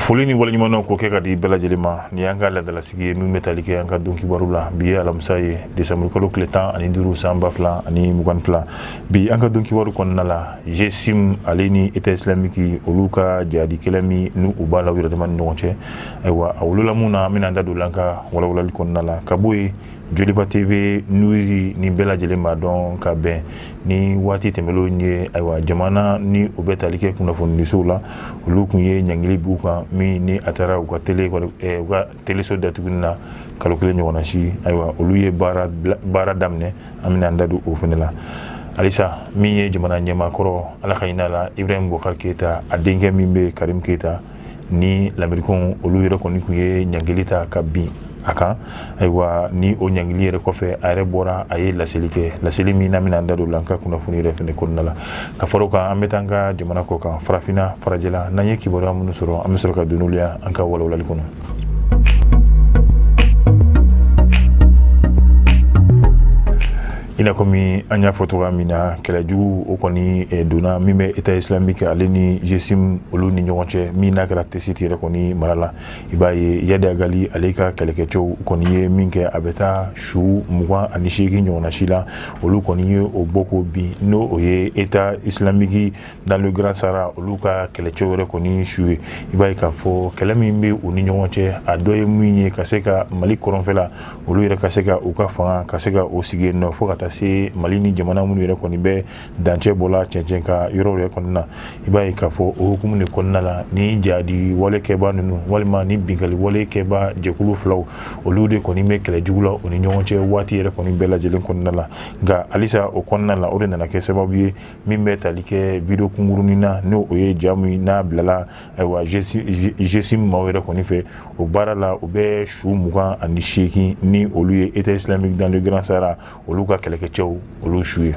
Foli ni waleɲumandɔn k'o kɛ ka di bɛɛ lajɛlen ma. Nin y'an ka laadalasigi ye min bɛ tali kɛ an ka don kibaru la. Bi ye alamisa ye, desanburukalo tile 15, san 2022. Bi an ka don kibaru kɔnɔna la, GSIM ale ni État islamique, olu ka jihadi kɛlɛ min n'u u b'a la u yɛrɛ dama ni ɲɔgɔn cɛ, ayiwa, a wolola mun na, an bɛna an da don an ka walawalali kɔnɔna la. Ka bɔ yen, Joliba TV News ni bɛɛ lajɛlen b'a dɔn ka bɛn ni waati tɛmɛnlenw ye, ayiwa, jamana ni o bɛ tali kɛ kunnafonidisow la, olu tun ye ɲangili b'u kan min ni a taara u ka tele, u ka teleso datuguni na kalo kelen ɲɔgɔnna si. Ayiwa, olu ye baara daminɛ, an bɛna an da don o fana la. Halisa, min ye jamana ɲɛmaa kɔrɔ, Ala ka hinɛ la, Ibrahim Boubacar Keita, a denkɛ min bɛ Karim Keita, ni lamerikanw olu yɛrɛ kɔni tun ye ɲangili ta ka bin a kan. Ayiwa, ni o ɲangili yɛrɛ kɔfɛ, a yɛrɛ bɔra, a ye laseli kɛ, laseli min n'an bɛna an da don la an ka kunnafoni yɛrɛ fɛnɛ kɔnɔna la. Ka fara o kan, an bɛ taa an ka jamana kɔ kan, farafinna, farajɛla, n'an ye kibaruya minnu sɔrɔ, an bɛ sɔrɔ ka don n'olu ye an ka walawalali kɔnɔ. I n'a komi an y'a fɔ cogoya min na, kɛlɛjugu o kɔni donna min bɛ État islamique ale ni GSIM olu ni ɲɔgɔn cɛ, min n'a kɛra Tessit yɛrɛ kɔni mara la. I b'a ye, Iyad Ag Ghali ale ka kɛlɛkɛcɛw kɔni ye min kɛ, a bɛ taa su 28 ɲɔgɔnna si la, olu kɔni ye o bɔ k'o bin, n'o o ye État islamique dans le Grand Sahara olu ka kɛlɛcɛw yɛrɛ kɔni su ye. I b'a ye k'a fɔ kɛlɛ min bɛ u ni ɲɔgɔn cɛ, a dɔ ye min ye ka se ka Mali kɔrɔnfɛla, olu yɛrɛ ka se ka u ka fanga ka se ka o sigi yen nɔ, fo ka taa se Mali ni jamana minnu yɛrɛ kɔni bɛ dancɛ bɔla cɛncɛn ka yɔrɔw yɛrɛ kɔni na. I b'a ye k'a fɔ o hukumu de kɔnɔna la, ni jihadi wale kɛba ninnu walima ni binkanni wale kɛba jɛkulu filaw, olu de kɔni bɛ kɛlɛ jugu la u ni ɲɔgɔn cɛ waati yɛrɛ kɔni bɛɛ lajɛlen kɔnɔna la. Nka halisa o kɔnɔna la, o de nana kɛ sababu ye min bɛ tali kɛ video kunkurunin na, n'o o ye ja min n'a bilala, ayiwa, GSIM maaw yɛrɛ kɔni fɛ o baara la, u bɛ su 28 ni olu ye État islamique dans le Grand Sahara olu ka kɛlɛkɛcɛw olu su ye.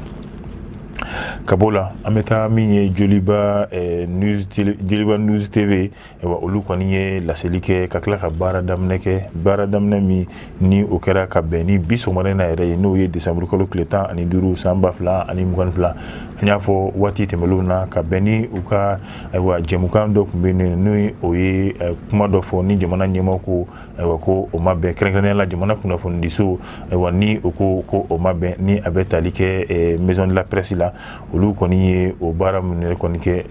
Ka b'o la, an bɛ taa min ye Joliba News, Joliba News TV. Ayiwa, olu kɔni ye laseli kɛ ka tila ka baara daminɛ kɛ, baara daminɛ min ni o kɛra ka bɛn ni bi sɔgɔmada in na yɛrɛ ye, n'o ye desanburukalo tile 15, san 2022. An y'a fɔ waati tɛmɛnlenw na, ka bɛn ni u ka, ayiwa, jɛmukan dɔ tun bɛ yen, n'o o ye kuma dɔ fɔ ni jamana ɲɛmaaw ko, ayiwa, ko o ma bɛn, kɛrɛnkɛrɛnnenya la jamana kunnafonidiso, ayiwa, ni o ko ko o ma bɛn, ni a bɛ tali kɛ maison de la presse la. Olu kɔni ye o baara minnu yɛrɛ kɔni kɛ,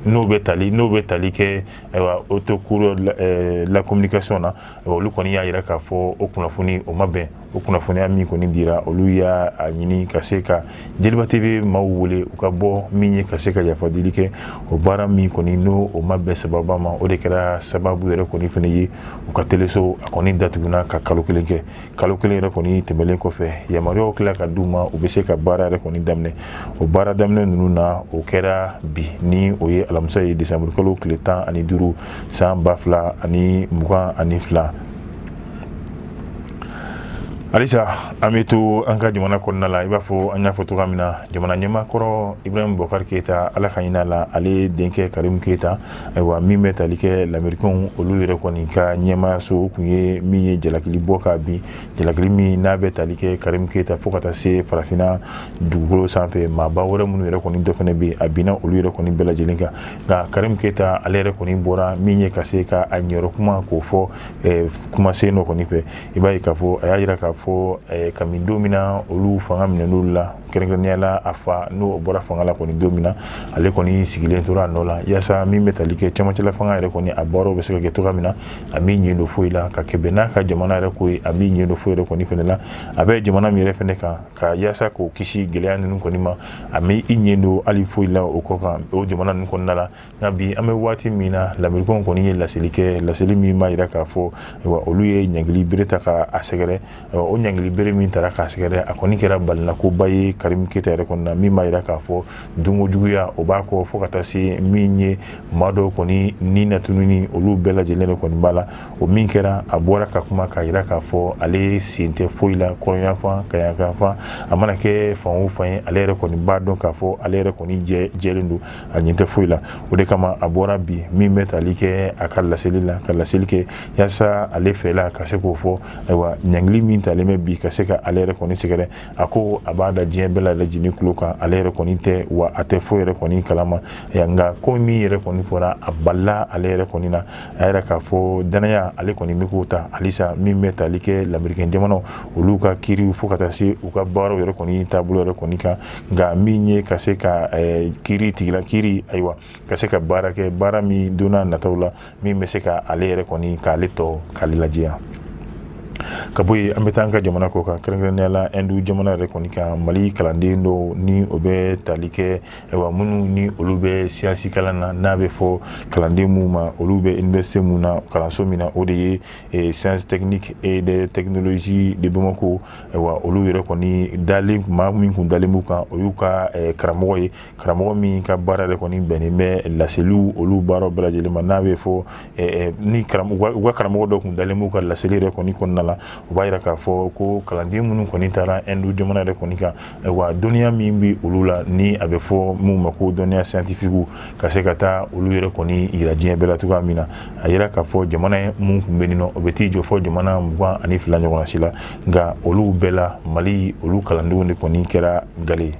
n'o bɛ tali kɛ, ayiwa, haute cour la communication na. Olu kɔni y'a jira k'a fɔ o kunnafoni o ma bɛn. O kunnafoniya min kɔni dira, olu y'a ɲini ka se ka Joliba TV maaw wele u ka bɔ min ye ka se ka yafa deli kɛ. O baara min kɔni n'o o ma bɛn sababa ma, o de kɛra sababu yɛrɛ kɔni fana ye u ka teleso a kɔni datuguna ka kalo kelen kɛ. Kalo kelen yɛrɛ kɔni tɛmɛnen kɔfɛ, yamaruyaw tila ka d'u ma, u bɛ se ka baara yɛrɛ kɔni daminɛ. O baara daminɛ ninnu na, o kɛra bi, ni o ye alamisa ye, desanburukalo tile 15, san 2022. Halisa an bɛ to an ka jamana kɔnɔna la. I b'a fɔ an y'a fɔ cogoya min na, jamana ɲɛmaa kɔrɔ Ibrahim Boubacar Keita, Ala ka hinɛ la, ale denkɛ Karim Keita, ayiwa, min bɛ tali kɛ lamerikanw olu yɛrɛ kɔni ka ɲɛmaayaso tun ye min ye jalakili bɔ ka bin, jalakili min n'a bɛ tali kɛ Karim Keita fo ka taa se farafinna dugukolo sanfɛ maaba wɛrɛ minnu yɛrɛ kɔni dɔ fana bɛ yen, a binna olu yɛrɛ kɔni bɛɛ lajɛlen kan. Nka Karim Keita ale yɛrɛ kɔni bɔra min ye ka se ka a ɲɛyɔrɔ kuma k'o fɔ kumasen dɔ kɔni fɛ. I b'a ye k'a fɔ a y'a jira k'a fɔ kabini don min na olu fanga minɛn'olu la, kɛrɛnkɛrɛnnenya la a fa n'o bɔra fanga la kɔni don min na, ale kɔni sigilen tora a nɔ la yaasa min bɛ tali kɛ cɛmancɛla fanga yɛrɛ kɔni a baaraw bɛ se ka kɛ cogoya min na. A m'i ɲɛ don foyi la ka kɛ bɛn n'a ka jamana yɛrɛ ko ye, a m'i ɲɛ don foyi yɛrɛ kɔni fɛnɛ la a bɛ jamana min yɛrɛ fɛnɛ kan ka yaasa k'o kisi gɛlɛya ninnu kɔni ma. A m'i ɲɛ don hali foyi la o kɔ kan o jamana ninnu kɔnɔna la. Nka bi an bɛ waati min na, lamerikanw kɔni ye laseli kɛ, laseli min b'a jira k'a fɔ, ayiwa, olu ye ɲangili bere ta k'a sɛgɛrɛ. Ayiwa, o ɲangili bere min tara k'a sɛgɛrɛ, a kɔni kɛra balinakoba ye Karim Keita yɛrɛ kɔni na, min b'a jira k'a fɔ dunko juguya o b'a kɔ, fo ka taa se min ye maa dɔw kɔni ni natununi, olu bɛɛ lajɛlen de kɔni b'a la. O min kɛra, a bɔra ka kuma k'a jira k'a fɔ ale sen tɛ foyi la, kɔrɔnyanfan kayanfan, a mana kɛ fan o fan ye, ale yɛrɛ kɔni b'a dɔn k'a fɔ ale yɛrɛ kɔni jɛlen don, a ɲɛ tɛ foyi la. O de kama a bɔra bi min bɛ tali kɛ a ka laseli la, ka laseli kɛ yaasa ale fɛla ka se k'o fɔ. Ayiwa, ɲangili min talen bɛ bi ka se ka ale yɛrɛ kɔni sɛgɛrɛ, a ko a b'a da diɲɛ. bɛɛ lajɛlen tulo kan, ale yɛrɛ kɔni tɛ wa a tɛ foyi yɛrɛ kɔni kalama. Nka ko min yɛrɛ kɔni fɔra, a balila ale yɛrɛ kɔni na. A yɛrɛ k'a fɔ danaya ale kɔni bɛ k'o ta halisa, min bɛ tali kɛ lamerikɛn jamanaw olu ka kiiriw fo ka taa se u ka baaraw yɛrɛ kɔni taabolo yɛrɛ kɔni kan. Nka min ye ka se ka kiiri tigila kiiri, ayiwa, ka se ka baara kɛ, baara min donna nataw la, min bɛ se ka ale yɛrɛ kɔni k'ale tɔ k'ale lajɛya. Ka bɔ yen, an bɛ taa an ka jamana kɔ kan, kɛrɛnkɛrɛnnenya la Ɛndu jamana yɛrɛ kɔni kan. Mali kalanden dɔw ni o bɛ tali kɛ, ayiwa, minnu ni olu bɛ siyansi kalan na, n'a bɛ fɔ kalanden minnu ma, olu bɛ université mun na, kalanso min na, o de ye sciences techniques et des technologies de Bamako. Ayiwa, olu yɛrɛ kɔni dalen, maa min kun dalen b'u kan, o y'u ka karamɔgɔ ye, karamɔgɔ min ka baara yɛrɛ kɔni bɛnnen bɛ laseliw olu baaraw bɛɛ lajɛlen ma. N'a bɛ fɔ ni u ka karamɔgɔ dɔ kun dalen b'u ka laseli yɛrɛ kɔni kɔnɔna la, o b'a yira k'a fɔ ko kalanden minnu kɔni taara Ɛndu jamana yɛrɛ kɔni kan, ayiwa, dɔnniya min bɛ olu la, ni a bɛ fɔ mun ma ko dɔnniya scientifique, ka se ka taa olu yɛrɛ kɔni yira diɲɛ bɛɛ la cogoya min na. A yira k'a fɔ jamana mun kun bɛ yen nɔ, o bɛ t'i jɔ fɔ jamana 22 ɲɔgɔnna si la. Nka olu bɛɛ la, Mali olu kalandenw de kɔni kɛra gale ye.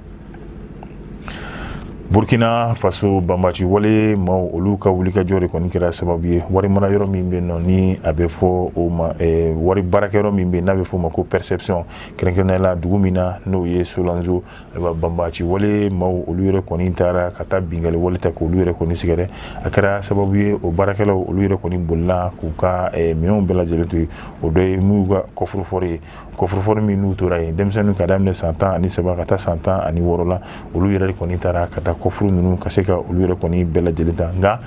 Burkina Faso, banbaci wale maaw olu ka wulikajɔ de kɔni kɛra sababu ye, wari mara yɔrɔ min bɛ yen nɔ, ni a bɛ fɔ o ma wari baarakɛyɔrɔ min bɛ yen, n'a bɛ fɔ o ma ko perception, kɛrɛnkɛrɛnnenya la dugu min na, n'o ye Solanzo. Ayiwa, banbaci wale maaw olu yɛrɛ kɔni taara ka taa binkanni wale ta k'olu yɛrɛ kɔni sɛgɛrɛ. A kɛra sababu ye, o baarakɛlaw olu yɛrɛ kɔni bolila k'u ka minɛnw bɛɛ lajɛlen to yen. O dɔ ye n'u ka coffre-fort ye, coffre-fort min n'u tora yen, denmisɛnninw ka daminɛ san 13 ka taa san 16 la, olu yɛrɛ kɔni taara ka taa coffre ninnu ka se ka olu yɛrɛ kɔni bɛɛ lajɛlen ta. Nka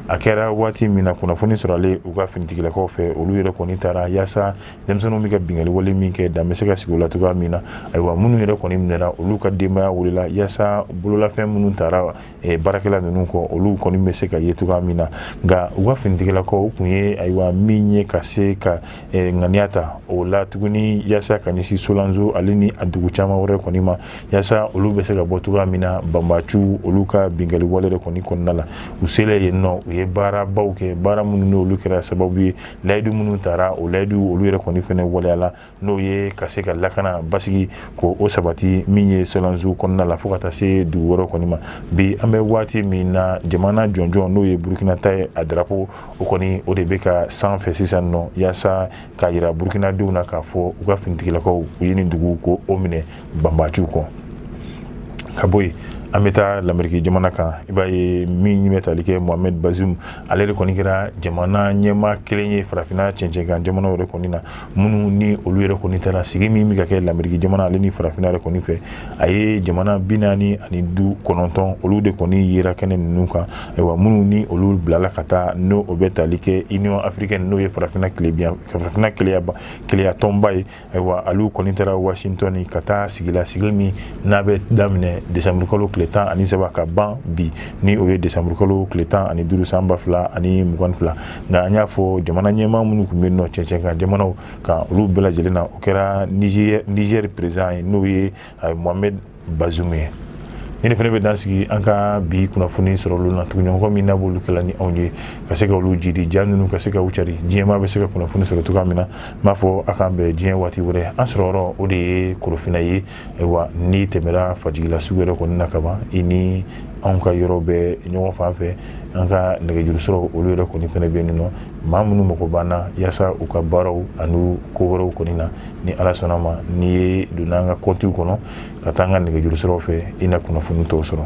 a kɛra waati min na kunnafoni sɔrɔlen u ka finitigilakaw fɛ, olu yɛrɛ kɔni taara yaasa denmisɛnninw bɛ ka binkanni wale min kɛ, dan bɛ se ka sigi o la cogoya min na. Ayiwa, minnu yɛrɛ kɔni minɛra, olu ka denbaya welela yaasa bololafɛn minnu taara baarakɛla ninnu kɔ, olu kɔni bɛ se ka ye cogoya min na. Nka u ka finitigilakaw kun ye, ayiwa, min ye ka se ka ŋaniya ta o la tuguni yaasa ka ɲɛsin Solanzo ale ni a dugu caman wɛrɛ kɔni ma, yaasa olu bɛ se ka bɔ cogoya min na banbaciw olu ka binkanni wale yɛrɛ kɔni kɔnɔna la. U selen yen nɔ, u ye baarabaw kɛ, baara minnu n'olu kɛra sababu ye, layidu minnu tara, o layidu olu yɛrɛ kɔni fɛnɛ waleyala, n'o ye ka se ka lakana basigi ko o sabati min ye Solanzo kɔnɔna la fo ka taa se dugu wɛrɛ kɔni ma. Bi an bɛ waati min na, jamana jɔnjɔn, n'o ye Burukina ta ye, a drapeau o kɔni o de bɛ ka sanfɛ sisan nɔ, yaasa k'a yira Burukinadenw na k'a fɔ u ka finitigilakaw u ye nin dugu ko o minɛ banbaciw kɔ. Ka bɔ yen, an bɛ taa Lameriki jamana kan. I b'a ye min bɛ tali kɛ Mohamed Bazoum, ale de kɔni kɛra jamana ɲɛmaa kelen ye farafinna cɛncɛnkan jamanaw yɛrɛ kɔni na, minnu ni olu yɛrɛ kɔni taara sigi min bɛ ka kɛ Lameriki jamana ale ni farafinna yɛrɛ kɔni fɛ. A ye jamana 49 olu de kɔni yera kɛnɛ ninnu kan. Ayiwa, minnu ni olu bilala ka taa, n'o o bɛ tali kɛ Union africaine, n'o ye farafinna farafinna keleya tɔnba ye. Ayiwa, olu kɔni taara Washington ka taa sigi la, sigi min n'a bɛ daminɛ décembre kalo tile 13 ka ban bi, ni o ye décembre kalo tile 15 san 2022. Nka an y'a fɔ jamana ɲɛmaa minnu tun bɛ yen nɔ cɛncɛn kan jamanaw kan, olu bɛɛ lajɛlen na, o kɛra Niger président ye, n'o ye Mohamed Bazoum ye. Ni fana bɛ dan sigi an ka bi kunnafoni sɔrɔ olu na. Tuguɲɔgɔn min n'a b'olu kɛla ni anw ye ka se ka olu jidi ja ninnu ka se ka u cari, diɲɛmaa bɛ se ka kunnafoni sɔrɔ cogoya min na, n b'a fɔ a k'an bɛn diɲɛ waati wɛrɛ. An sɔrɔ yɔrɔ o de ye Korofina ye. Ayiwa, n'i tɛmɛra Fajigila sugu yɛrɛ kɔni na kaban, i ni anw ka yɔrɔ bɛ ɲɔgɔn fan fɛ. An ka nɛgɛjuru sɔrɔ olu yɛrɛ kɔni fana bɛ yen nɔ, maa minnu mago b'an na yaasa u ka baaraw ani ko wɛrɛw kɔni na, ni Ala sɔnna ma, n'i ye donna an ka kɔntiw kɔnɔ ka taa an ka nɛgɛjuru sɔrɔ fɛ, i na kunnafoni tɔw sɔrɔ.